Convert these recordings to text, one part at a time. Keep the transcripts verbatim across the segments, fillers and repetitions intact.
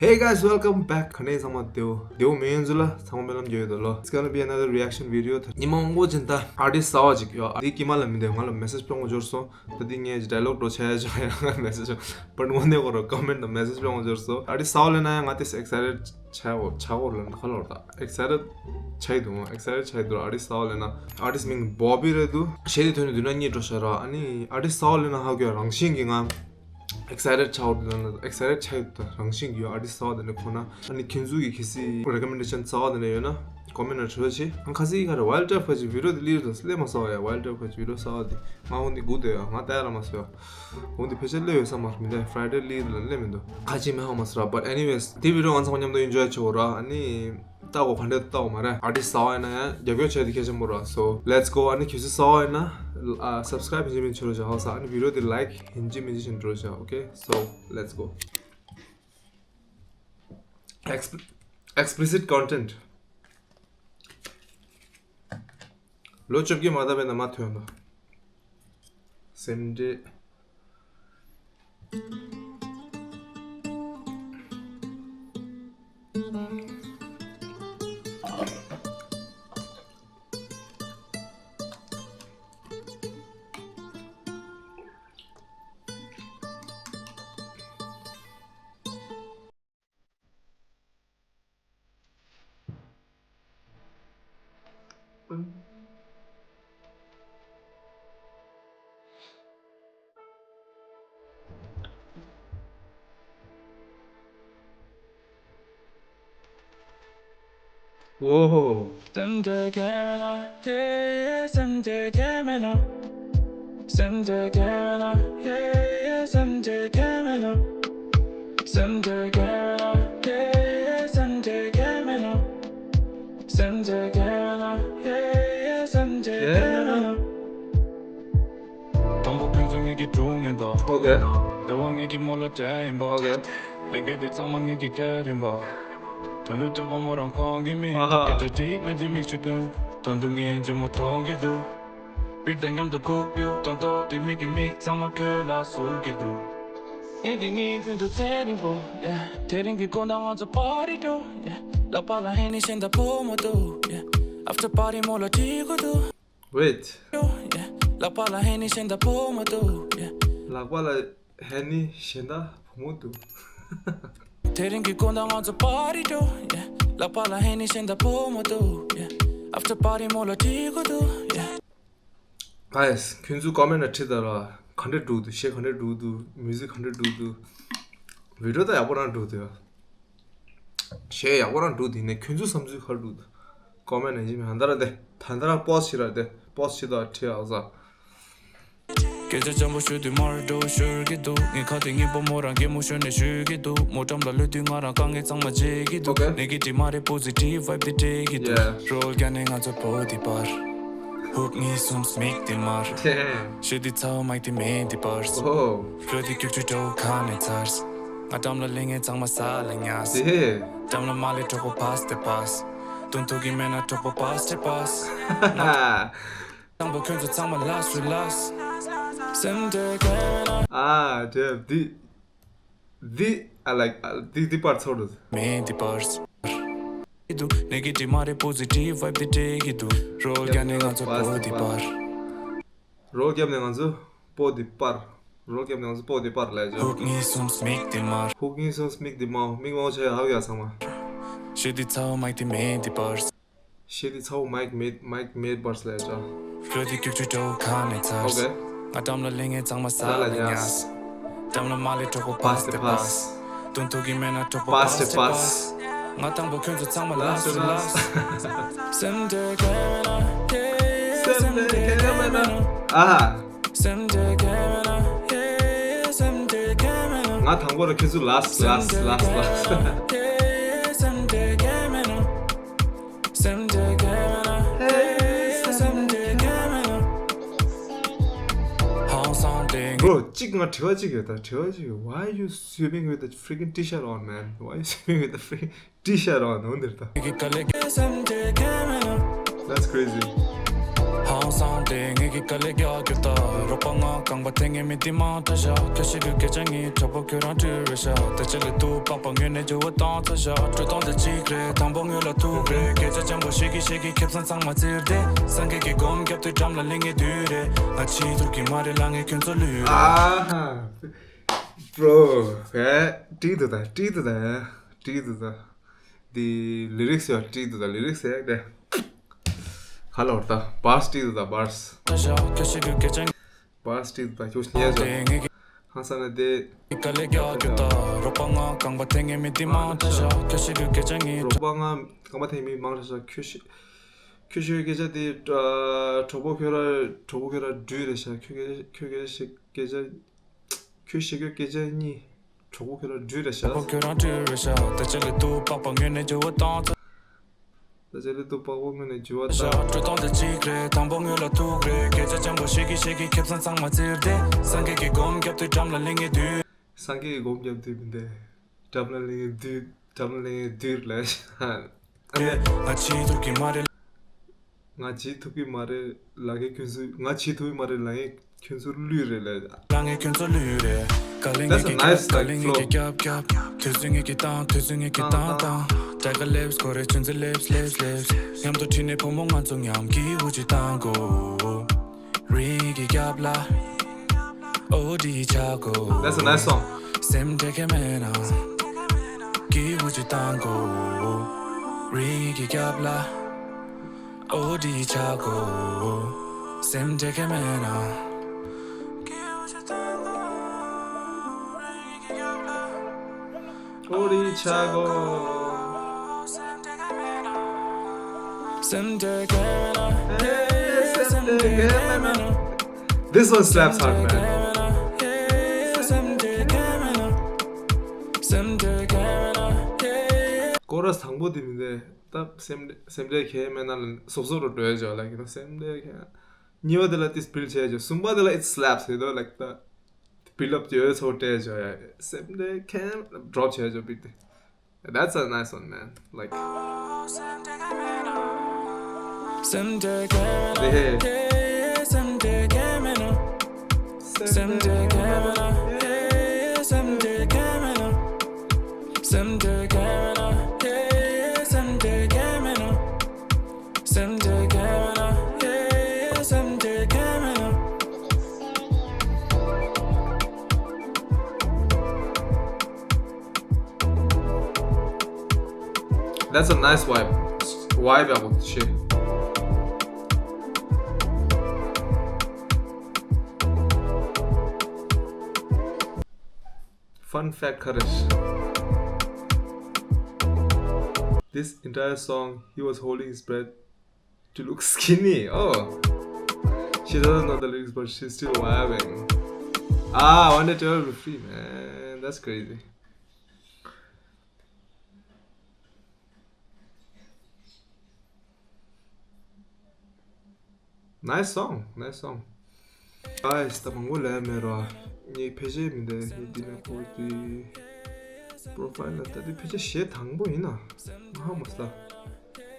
Hey guys, welcome back. ག་འདྲ་ཡིན་ཚང་མ་བདེ་པོ། བདེ་པོ་མེད་ཡིན་ཚུལ་ལ་ཚང་མ་སྨོན་ལམ་རྒྱག་ཡོད་དོ་ལོ། It's gonna be another reaction video. ཉི་མ་དབང་པོ་ཅན་ད་ཨར་ཊིསི་གསར་པ་ཅིག་ཡོད། འདི་དཀྱིལ་མ་ལ་མི་འདུག་ང་ལ་མེ་སེཇ་སྤྲང་པོ་འབྱོར་སོང་། ད་འདི་ངས་ཌའི་ལོག་འགྲོ་ཆ་ཡ་ཅོག་ཡང་མེ་སེཇ་བཏང་། བཏང་ནས་ཁོ་རང་ཀོ་མེན་ཊི་དང་མེ་སེཇ་སྤྲང་པོ་འབྱོར་སོང་། ཨར་ཊིསི་གསར་པ་སླེབས་ན་ཡང་ང་དེ་ཨེག་སའི་ཊེཌ་ཆགས་ཡོད། ཆགས་ཡོད་ལབ་ན་ག་ལབ་རེད། ད་ཨེག་སའི་ཊེཌ་ཆགས་ཀྱི་འདུག་ཨེག་སའི་ཊེཌ་ཆགས་ཀྱི་འདུག་ཨར་ཊིསི་གསར་པ་སླེབས་ན། ཨར་ཊིསི་མིང་བོ་བི་རེད་འདུག་ཞེས་དེ་ཐོན་ནས་མདུན་ན་གཉིད་འགྲོ་ཤག་ར། ཨ་ནི་ཨར་ཊིསི་གསར་པ་སླེབས་ན་ཧ་གོ་ཡ། རང་བཞིན་གྱིས་ང་ཨེག་སའི་ཊེཌ་ཆགས་ཡོད་འདུག་ཨེག་སའི་ཊེཌ་ཆགས་ཡོད་འདུག་རང་བཞིན་གྱིས་ཡོད། ཨར་ཊིསི་གསར་པ་དེ་འདྲ་གོ་ན། ཨ་ནི་ཁྱེད་ཚོ་གི་གལ་སྲིད་རེ་ཀོ་མེན་ཌེ་ཤན་གསར་པ་དེ་འདྲ་ཡོད་ན་ཀོ་མེན་ཊི་ནང་བྲིས་རོགས་བྱེད། ཨ་ཁ་སང་ག་རེ་ཝའིལ་ཌ་ལའིཕ་ཁ་ཅིག་བི་ཌི་ཡོ་དེ་སླེབས་རེད། སླེབས་མ་སོང་ཡ། ཝའིལ་ཌ་ལའིཕ་ཁ་ཅིག་བི་ཌི་ཡོ་གསར་པ་དེ་ང་འོ་འདི་སྒུག་བསྡད་ཡ། ང་ལྟ་ཡ་རག་མ་སོང་ཡ། འོ་འདི་ཕལ་ཆེར་སླེབས་ཡོད་ས་མ་རེད། མི་འདུག་ཕ་རའི་ཌེ་སླེབས་རེད་ལབ་ནས་སླེབས་མི་འདུག་ཁ་ཅིག་མེད་ཧ་མ་སོང་ར། But anyways དེ་བི་ཌི་ཡོ་ང་ཚང་མ་མཉམ་དུ་ཨེན་ཇོའི་བྱེད་དགོས་ར། ཨ་ནི་ལྟ་དགོས། ག་འདྲ་ལྟ་དགོས་མ་རེད། ཨར་ཊིསི་གསར་པ་ཡིན་ན་ཡང་རྒྱབ་སྐྱོར་བྱས་ཏེ་ཁྱད་ཆེན་པོ་ར། So let's go. ཨ་ནི་གལ་སྲིད་གསར་པ་ཡིན་ན་ཨ་སབ་སི་ཀ་རའིབ་ཡིན་གཅིག་མིན་གཅིག་བྱེད་རོགས་བྱ་ཧ་ས། ཨ་ནི་བི་ཌི་ཡོ་དེ་ལའིཀ་ཡིན་གཅིག་མིན་གཅིག་བྱེད་འགྲོ་བྱ། Okay, so let's go. Exp- explicit content. ལོ་བཅོ་བརྒྱད་མ་འདས་པའི་ནང་མ་ཐོན་པ། སེམས་ཁྲལ། Whoa. དང་པོ་ཁྱོད་ཚོ་ངེད་ཀྱི་དྲུང་ཡིན་པ། ཨོ་ཀེ། བདེ་བ་ངེད་ཀྱི་མོ་ལ་སྤྲད་ཡིན་པ། ཨོ་ཀེ། ལས་འགན་དེ་ཚང་མ་ངེད་ཀྱི་ཁྱེར་ཡིན་པ། དོན་དུ་ཐུབ་པ་མོ་རང་ཁོང་གི་མིང་། ཨ་ཧ། སྐད་ཆ་དྲིས་མེད་དེ་མིག་ཆུ་བཏོན། དོན་དུ་ངའི་འཇིགས་མོ་མཐོང་གི་འདུག་པིར་དང་མཉམ་དུ་ཁུག་ཡོད། དོན་ཐོག་དེ་མིག་གི་མིག་ཚང་མ་ཁྱོད་ལ་ཟུག་གི་འདུག་ངེད་ཀྱི་ངེད་དོན་དུ་ཚེ་རིང་པོ། དེ་རིང་གི་དགོང་དག་ང་ཚོ་པར་ཊི་འགྲོ། ལག་པ་ལ་ཧེ་ནི་གཞན་དག་བུ་མོ་འདུག་ཨབ་ཊར་པར་ཊི་མོ་ལ་ཁྲིད་དགོས་འདུག Wait. ལག་པ་ལ་ཧེ་ནི་གཞན་དག་བུ་མོ་འདུག་ལག་པ་ལ་ཧེ་ནི་གཞན་དག་བུ་མོ་འདུག་དེ་རིང་གི་དགོང་དག་ང་ཚོ་པར་ཊི་འགྲོ། ལག་པ་ལ་ཧེ་ནི་གཞན་དག་བུ་མོ་འདུག་ཨབ་ཊར་པར་ཊི་མོ་ལ་ཁྲིད་དགོས་འདུག Guys, ཁྱོད་ཚོ་ཀོ་མེན་ཊི་ལ་བྲིས་དང་ར། ག་འདྲ་འགྲོ་འདུག་གཞས་ག་འདྲ་འགྲོ་འདུག་མིའུ་ཟིག་ག་འདྲ་འགྲོ་འདུག་བི་ཌི་ཡོ་ད་ཡག་པོ་རང་འགྲོ་འདུག་ཡ། གཞས་ཡག་པོ་རང་འགྲོ་འདུག་ནས་ཁྱོད་ཚོའི་བསམ་ཚུལ་ག་རེ་འདུག་ཀོ་མེན་ཊི་ནང་བཞིན་མི་ཧན་ད་ར་དེ་ད་ད་ར་པོ་སི་ཊི་བྱེད་ར། དེ་པོ་སི་ཊི་བྱེད་དང་བྲིས་ཨ་ཟ། སྐད་ཆ་འཇམ་པོ་ཤོད་དུས་མར་འགྲོ་ཤོར་གྱི་འདུག་ངའི་ཁ་དེ་སྙན་པོ་མོ་རང་གད་མོ་ཤོར་ནས་ཤོར་གྱི་འདུག་མོ་འགྲམ་ལ་ལྷོད་དུས་ང་རང་དཀའ་ངལ་ཚང་མ་བརྗེད་ཀྱི་འདུག་ཨོ་ཀེ། ནེ་གེ་ཊིབ་མ་རེད། པོ་སི་ཊིབ་ཝའིབ་དེ་སྤྲད་ཀྱི་འདུག་ཡ། རོལ་རྒྱག་ནས་ང་ཚོ་བོ་དེ་པར། ཧུབ་གཉིས་གསུམ་མིག་དེ་དམར། ཤེས་དེ་ཚའོ་མའིག་དེ་མེད་དེ་པར། ཨོ། ལྷོད་དེ་ཀྱུག་ཀྱུག་འགྲོ་ཁ་ནས་ཚར། ང་འགྲམ་ལ་ལྷན་ངེས་ཚང་མ་ས་ལ་ཉལ། དེ་འགྲམ་ལ་མ་ལས་གྲོགས་པོ་པ་སི་དེ་པ་སི། དོན་ཐོག་གི་མེད་ན་གྲོགས་པོ་པ་སི་དེ་པ་སི། དང་པོ་ཁྱོད་ཚོ་ཚང་མ་ལགས་སུ་ལགས། སེམས་དེ་གས་ན། ཨ་དེ་འདི་འདི་I like འདི་འདི་པར་ཚོར་འདུག་མེད་འདི་པར་འདུག་ནེ་གེ་ཊིབ་མ་རེད། པོ་སི་ཊིབ་ཝའིབ་དེ་སྤྲད་ཀྱི་འདུག་རོལ་རྒྱག་ནས་ང་ཚོ་པོ་འདི་པར། རོལ་རྒྱབ་ནས་ང་ཚོ་པོ་འདི་པར། རོལ་རྒྱབ་ནས་ང་ཚོ་པོ་འདི་པར་ལས་ཧུག་གཉིས་གསུམ་མིག་འདི་དམར། ཧུག་གཉིས་གསུམ་མིག་འདི་དམར། མིག་དམར་བྱས་ཧ་གོ་ཡ་ཚང་མ། ཤེས་དེ་ཚའོ་མའིག་དེ་མེད་འདི་པར། ཤེས་དེ་ཚའོ་མའིག་མེད་མའིག་མེད་པར་ལས་ཅོ། ལྷོད་དེ་ཀྱུག་ཀྱུག་འགྲོ་ཁ་ནས་ཚར། ཨོ་ཀེ། ང་འགྲམ་ལ་ལྷན་ངེས་ཚང་མ་ས་ལ་ཉལ། འགྲམ་ལ་མ་ལས་གྲོགས་པོ་པ་སི་དེ་པ་སི། དོན་ཐོག་གི་མེད་ན་གྲོགས་པོ་པ་སི་དེ་པ་སི། ང་དང་པོ་ཁྱོད་ཚོ་ཚང་མ་ལགས་སུ་ལགས། སེམས་དེ་གས་མེད་ན། སེམས་དེ་གས་མེད་ན། ཨ་ཧ། སེམས་དེ་གས་མེད་ན། སེམས་དེ་གས་མེད་ན། ང་དང་པོ་ར་ཁྱོད་ཚོ་ལགས་ལགས་ལགས་ལགས། སེམས་དེ་གས་མེད་ན། སེམས་དེ་གས་མེད་ན། སེམས་དེ་གས་མེད་ན། ཧང་སང་དེ། Bro, གཅིག་ང་དྲི་བ་གཅིག་ཡོད་ད། དྲི་བ་གཅིག་ཡོད། Why are you swimming with the freaking T-shirt on, man? Why are you swimming with the freaking T-shirt on? འོ་འདིར་ད། That's crazy. སང་དེ་ངེད་ཀྱི་དཀའ་ལས་རྒྱག་རྒྱུ་ད། རོགས་པ་ང་རྐང་པ་དེ་ངེད་མི་དེ་མང་དྲགས་ཤག་ཁྱོད་ཤེས་རྒྱུ་སྐད་ཆ་ངའི་གྲོགས་པོ་ཁྱོད་རང་སྤྲུལ་རེད་ཤག་དེ་ཆ་ལས་ཐུག་པག་པ་ངོས་ནས་འགྱུར་བ་བཏང་ཚར་ཤག་སྤྲོད་སྟངས་དེ་གཅིག་རེད། དང་པོ་ངོས་ལ་ཐུག་རེད། སྐད་ཆ་འཇམ་པོ་བཤད་ཀྱི་བཤད་ཀྱི་ཁེ་བཟང་ཚང་མ་བཙིར་ཏེ། སངས་རྒྱས་ཀྱི་སྒོམ་རྒྱབ་དུས་འགྲམ་ལ་ལེན་ངེས་དུས་རེད། ང་ཆེས་ཐུབ་ཀྱི་མ་རེད་ལ་ངས་ཁྱོད་ཚོ་བསླུས་རེད། ཨ་ཧ། Bro, ཨེ། བྲིས་འདུག་ད། བྲིས་འདུག་ད། བྲིས་འདུག་ད། འདི་ལི་རིགས་ཡོད། བྲིས་འདུག་ད། ལི་རིགས་ཡོད་དེ། ག་ལ་བར་ད། བར་སི་བྲིས་འདུག་ད། བར་སི། བར་སི་བྲིས་འདུག་ད། ཁྱོད་ཉལ་ཤོག་ཧང་སང་ན་དེ། དཀའ་ལས་རྒྱག་རྒྱུ་ད། རོགས་པ་ང་རྐང་པ་དེ་ངེད་མི་དེ་མང་དྲགས་ཤག་ཁྱོད་ཤེས་རྒྱུ་སྐད་ཆ་ངའི། རོགས་པ་ང་རྐང་པ་དེ་ངེད་མི་མང་དྲགས་ཤག་ཁྱོད་ཤེས། ཁྱོད་ཤེས་རྒྱུ་སྐད་ཆ་དེ། གྲོགས་པོ་ཁྱོད་ར། གྲོགས་པོ་ཁྱོད་ར་སྤྲུལ་རེད་ཤག་ཁྱོད་ཁྱོད་ཤེས་སྐད་ཆ། ཁྱོད་ཤེས་རྒྱུ་སྐད་ཆ་གཉིས། གྲོགས་པོ་ཁྱོད་ར་སྤྲུལ་རེད་ཤག་ཁྱོད་རང་སྤྲུལ་རེད་ཤག་ད་ཆ་ལས་ཐུག་པག་པ་ངོས་ནས་འགྱུར་བ་བཏང་ཚར། ད་ཆ་ལས་ཐུག་པག་པ་ངོས་ནས་འགྱུར་བ་བཏང་། སྤྲོད་སྟངས་དེ་གཅིག་རེད། དང་པོ་ངོས་ལ་ཐུག་རེད། སྐད་ཆ་འཇམ་པོ་བཤད་ཀྱི་བཤད་ཀྱི་ཁེ་བཟང་ཚང་མ་བཙིར་ཏེ། སངས་རྒྱས་ཀྱི་སྒོམ་རྒྱབ་དུས་འགྲམ་ལ་ལེན་ངེས་དུས། སངས་རྒྱས་ཀྱི་སྒོམ་རྒྱབ་དུས་མི་འདུག་འགྲམ་ལ་ལེན་ངེས་དུས། འགྲམ་ལ་ལེན་ངེས་དུས་ལ། ང་བྱེད་ཐུབ་ཀྱི་མ་རེད། ང་བྱེད་ཐུབ་ཀྱི་མ་རེད་ལ་ངས་ཁྱོད་ཚོ། ང་བྱེད་ཐུབ་ཀྱི་མ་རེད་ལ་ངས་ཁྱོད་ཚོར་བསླུས་རེད་ལ། ལ་ངས་ཁྱོད་ཚོར་བསླུས་རེད། ག་ལེ་ངེད་ཀྱི་རྒྱབ། ག་ལེ་ངེད་ཀྱི་རྒྱབ་རྒྱབ། དུས་ཚོད་ངེད་ཀྱི་བཏང་། དུས་ཚོད་ངེད་ཀྱི་བཏང་བཏང་། དྲ་ག་ལེབས་ཁོ་རེ་ཆུན་ཚེ་ལེབས་ལེབས་ལེབས། མཉམ་དུ་ཁྲིད་ནས་ཕོ་མོ་ང་ཚོ་མཉམ་གྱི་འུ་ཅི་བཏང་གོ་རིང་གི་རྒྱབ་ལ། ཨོ་ཌི་ཆག་གོ That's a nice song. སེམས་འདྲེ་གེ་མེ་ན། གི་འུ་ཅི་བཏང་གོ་རིང་གི་རྒྱབ་ལ། ཨོ་ཌི་ཆག་གོ་སེམས་འདྲེ་གེ་མེ་ན། ཨོ་ཌི་ཆག་གོ་སེམས་འདྲེ་གེ་མེ་ན། སེམས་འདྲེ་གེ་མེ་ན། This one slaps hard, man. སེམས་འདྲེ་གེ་མེ་ན། སེམས་འདྲེ་གེ་མེ་ན། ཀོ་ར་སི་དང་པོ་དེ་མི་འདུག་ད་སེམས་སེམས་འདྲེ་གེ་མེ་ན་ལ་སོབ་སོབ་རུ་འགྲོ་ཡ་ཅོ་ལ་ཡིན་ན་སེམས་འདྲེ་གེ། གཉིས་པ་དེ་ལ་དེ་སྤིལ་བྱས་ཅོ། གསུམ་པ་དེ་ལ་it slaps, you know, like the build up ཅོ་ཚོ་སྤྲད་ཅོ་ཡ། སེམས་འདྲེ་གེ་མེ་ན་ཌོབ་བྱས་ཅོ་བིཊ་དེ། That's a nice one, man. Like, སེམས་འདྲེ་གེ་མེ་ན། ཧེ་ཧེ། སེམས་འདྲེ་གེ་མེ་ན། སེམས་འདྲེ་གེ་མེ་ན། སེམས་འདྲེ་གེ་མེ་ན། སེམས་འདྲེ་གེ་མེ་ན། སེམས་འདྲེ་གེ་མེ་ན། སེམས་འདྲེ་གེ་མེ་ན། སེམས་འདྲེ་གེ་མེ་ན། That's a nice vibe. Vibe ཡག་པོ་ཞིག Fun fact ག་རེ། This entire song, he was holding his breath to look skinny. Oh. She doesn't know the lyrics, but she's still vibing. Ah, one day twelve will be free, man. That's crazy. Nice song, nice song. Guys, ད་མང་པོ་ལས་མེད་ར། ངས་ཕལ་ཆེར་མི་འདུག་ངས་འདི་ནས་ཁོ་དེ་profile ལ་ད་དེ་ཕལ་ཆེར་གཞས་དང་པོ་ཡིན་ན། ཧ་མ་སོང་།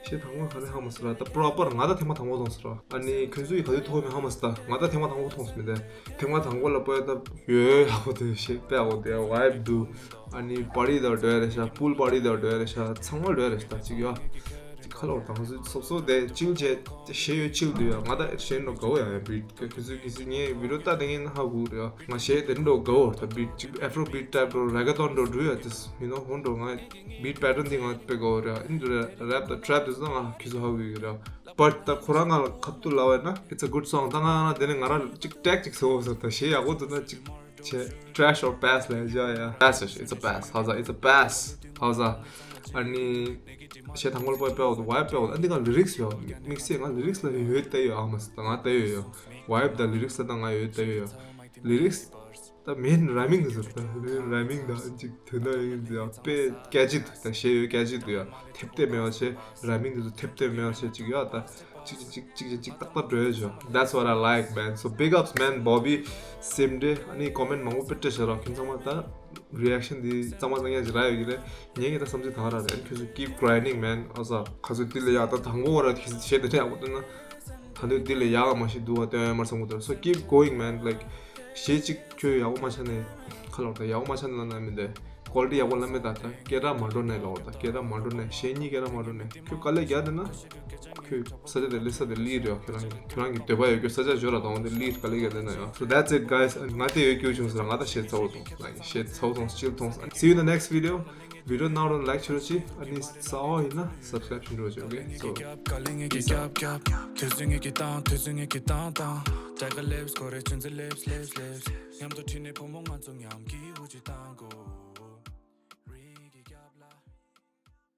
གཞས་དང་པོ་ག་རེ་ཧ་མ་སོང་ར། ད་proper ང་ད་ཐེངས་མ་དང་པོ་མཐོང་སོང་ར། ཨ་ནི་ཁྱོད་ཚོ་ཡིས་ག་དུས་ཐོས་མེད་ཧ་མ་སོང་། ད་ང་ད་ཐེངས་མ་དང་པོ་མཐོང་སོང་མི་འདུག་ཐེངས་མ་དང་པོ་ལ་པོ་ཡ་ད་ཡོད་ཡག་པོ་འདུག་གཞས་དཔེ་ཡག་པོ་འདུག vibe འདུག་ཨ་ནི་party དང་འགྲོ་ཡ་རེད་ཤག pool party དང་འགྲོ་ཡ་རེད་ཤག་ཚང་མ་འགྲོ་ཡ་རེད་ཤག་ད་ཅིག་ཡོད། ཅིག་ཁ་ལོ་དང་སོ་སོ་དེ་chill བྱས་གཞས་ཡོད་chill འདུག་ཡ། ང་ད་གཞས་འགྲོ་དགའ་བོ་ཡ། ཡ་beat ག་ཁྱོད་ཚོས་གལ་སྲིད་ངའི་video ལྟ་དེ་ངས་ན་ཧ་གོ་རེད་ཡ། ང་གཞས་དེ་འགྲོ་དགའ་བོ་ད་beat ཅིག afro beat type འགྲོ་reggaeton འགྲོ་འགྲོ་ཡ། དེ་མི་ནོ་ཧོན་འགྲོ་ང་beat pattern དེ་ང་དཔེ་དགའ་བོ་རེད་ཡ། ཨིན་འགྲོ་རེད་rap དང་trap དེ་ཚོ་ང་ཁྱོད་ཚོ་ཧ་གོ་གི་རེད་ཡ། But ད་ཁོ་རང་ང་ལ་ཁ་ཐུག་ལབ་པ་ཡིན་ན་it's a good song. ད་ང་ང་དེ་ནས་ང་རང་ཅིག་track ཅིག་བཟོ་བ་ཟེར། ད་གཞས་ཡག་པོ་འདུག་ན་ཅིག་བྱས་trash or pass ལབ་བྱས་ཡ། Pass, it's a pass. How's that? It's a pass. How's that? ཨ་ནི་གཞས་དང་པོ་ལ་པོ་དཔེ་ཡག་འདུག vibe དཔེ་ཡག་འདུག་ཨ་འདི་ང་lyrics ཡོད་དམིགས་བསལ་ང་lyrics ལ་ཡོད་བལྟས་ཡོད་ཨ་མ་ཟེར། ད་ང་བལྟས་ཡོད་ཡ། Vibe དང་lyrics ལ་ད་ང་ཡོད་བལྟས་ཡོད་ཡ། Lyrics ད་main rhyming དེ་ཚོ་རེད། ད་main rhyming དང་ཅིག་དོན་དག་ཡིན་ཟེར་ཡ་དཔེ་catchy འདུག་ད་གཞས་ཡོད་catchy འདུག་ཡ། ཐེབས་ཏེ་མེད་པ་བྱས་rhyming དེ་ཚོ་ཐེབས་ཏེ་མེད་པ་བྱས་ཅིག་ཡོད་ད། ཅིག་ཅིག་ཅིག་ཅིག་ཏག་ཏག་འགྲོ་ཡ་བྱོས། That's what I like, man. So big ups, man. Bobby སེམས་འདྲེ། ཨ་ནི་comment མང་པོ་དཔེ་སྤྲད་བཞག་ར། ཁྱོད་ཚང་མ་ད་reaction དེ་གཙང་མ་གཙང་རྐྱང་ཞིག་རག་ཡོད་ཀྱི་རེད། ངས་ཀྱི་ད་བསམ་ཚུལ་ད་ག་རང་རེད། ཁྱོད་ཚོ་keep grinding, man. ཨ་ས་ཁ་ཚོད་ཏི་ལ་ཡ་ད་དང་པོ་བ་ར་གཞས་དེ་འདྲ་ཡག་པོ་བཏོན་ན། ད་དུང་འདི་ལས་ཡག་མ་ཞིག་འདུག་བ་སྟོན་ཡ་མར་སོང་གོ་ད། So keep going man, like གཞས་གཅིག་ཁྱོད་ཡག་པོ་མ་ཆགས་ནས་ཁ་ལོག་ད་ཡག་པོ་མ་ཆགས་ནས་ལ་ན་མི་འདི་ཀོ་ལི་ཊི་ཡག་པོ་ལ་མེད་ད། ད་སྐད་གྲགས་མ་འགྲོ་ནས་ལོག་ད། སྐད་གྲགས་མ་འགྲོ་ནས་གཞས་གཉིས་སྐད་གྲགས་མ་འགྲོ་ནས་ཁྱོད་དཀའ་ལས་རྒྱག་དེ་ན། ཁྱོད་ས་ཆ་དེ་ལས་ས་དེ་ལི་རེད། ཁྱོད་རང་གི་ཁྱོད་རང་གི་འདོད་པ་ཡོད་ཁྱོད་ས་ཆ་འབྱོར་ར་དང་དེ་ལི་དཀའ་ལས་རྒྱག་དེ་ན་ཡ། So that's it guys. ང་དེ་ཡོད་ཁྱོད་བྱུང་ཟེར་ང་ད་གཞས་ཚ་བོ་ཐོངས། ལ་གཞས་ཚ་བོ་ཐོངས། སྤྱིར་ཐོངས། See you in the next video. Video ནང་རོ་ལའིག་བྱེད་རོགས་གྱིས། ཨ་ནི་ས་ཨོ་ཡིན་ན་སབ་སི་ཀ་རེབ་བྱེད་རོགས་གྱིས། Okay, so peace out. Jaga lips kore chunze lips lips lips. Nyam to chine pomo ngan tsung nyam ki uchi tango.